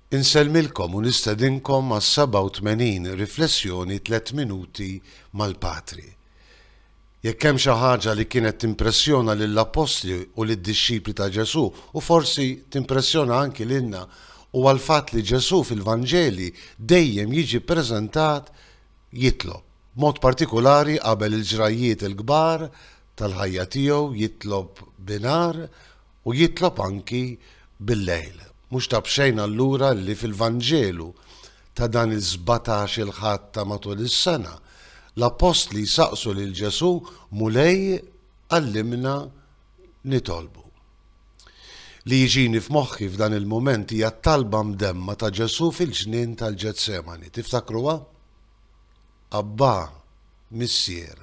Insellmilkom u nistedinkom għas-87 riflessjoni Tlett Minuti mal-Patri. Jekk hemm xi ħaġa li kienet timpressjona lill-appostli u lid-dixxipli ta' Ġesù, u forsi timpressjona anki lilna, huwa l-fatt li Ġesù fil-Vanġeli dejjem jiġi ppreżentat jitlob. B'mod partikulari qabel il-ġrajjiet il-kbar tal-ħajja tiegħu jitlob binhar U jitlob anki bil-lejl. Mhux ta' b'xejn allura li fil-Vanġelu ta' dan is-sbatax-il Ħadd ta' matul is-sena, l-appostli jsaqsu lil Ġesù, Mulej, għallimna nitolbu. Li jiġini f'moħħi f'dan il-mument hija t-talba mdemma ta' Ġesù fil-ġnien tal-Ġetsemani. Tiftakruha? Abbà, Missier,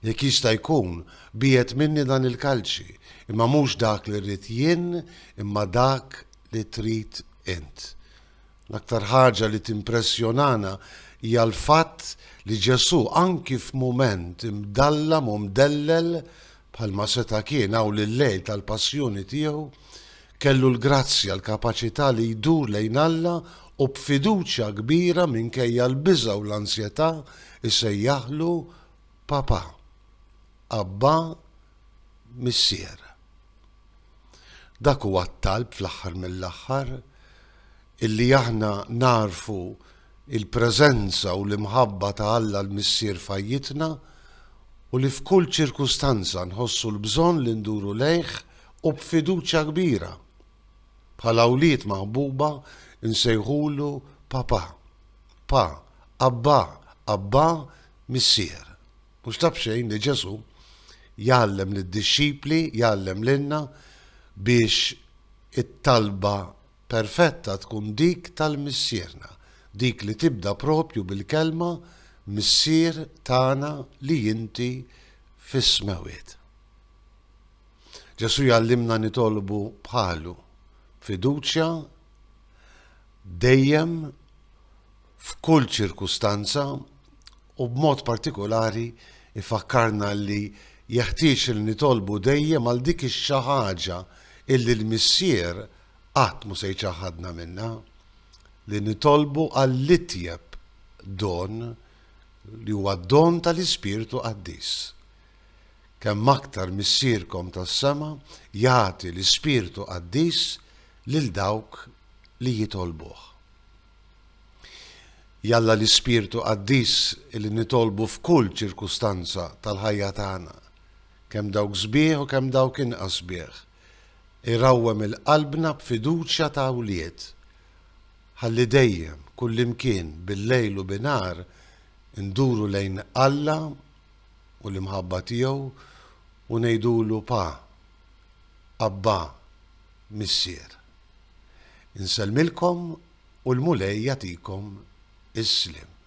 jekk jista' jkun, biegħed minni dan il-kalċi, imma mhux dak li rrid jien, imma dak li trid int. L-aktar ħaġa li timpressjonana hija l-fatt li Ġesù anki f'mument imdallam u mdellel bħalma seta' kien hawn il-lejl tal-passjoni tiegħu, kellu l-grazzja, l-kapaċità li jdur lejn Alla u b'fiduċja kbira minkejja l-biża' u l-ansjetà isejjaħlu Papà, Abbà, Missier. Dak huwa t-talb fl-aħħar mill-aħħar illi aħna nagħrfu l-preżenza u l-imħabba ta' Alla l-Missier f'ħajjitna u li f'kull ċirkustanza nħossu l-bżonn li nduru lejh u b'fiduċja kbira, bħala wlied maħbuba nsejħulu Papà, Pa, Abbà, Abbà, Missier. Mhux ta' b'xejn li Ġesù jgħallem lid-dixxipli, jgħallem lilna biex it-talba perfetta tkun dik tal-Missierna, dik li tibda propju bil-kelma Missier tagħna li inti fis-smewwiet. Ġesù jgħallimna nitolbu bħalu, b'fiduċja, dejjem, f'kull ċirkustanza u b'mod partikolari jfakkarna li jeħtieġ li nitolbu dejjem għal dik ix-xi ħaġa illi l-Missier qatt mhu se jċaħħadna minnha, li nitolbu għall-itjeb don li huwa d-don tal-Ispirtu Qaddis. Kemm aktar Missierkom tas-sema jagħti l-Ispirtu Qaddis lil dawk li jitolbuh. Jalla l-Ispirtu Qaddis li nitolbu f'kull ċirkustanza tal-ħajja tagħna, kemm dawk sbieħ u kemm dawk inqas sbieħ, irawwem 'il qalbna b'fiduċja ta' wlied, ħalli dejjem, kullimkien, bil-lejl u binhar, induru lejn Alla u l-imħabba tiegħu u ngħidulu Pa, Abbà, Missier. Insellmilkom u l-Mulej jagħtikom is-sliem.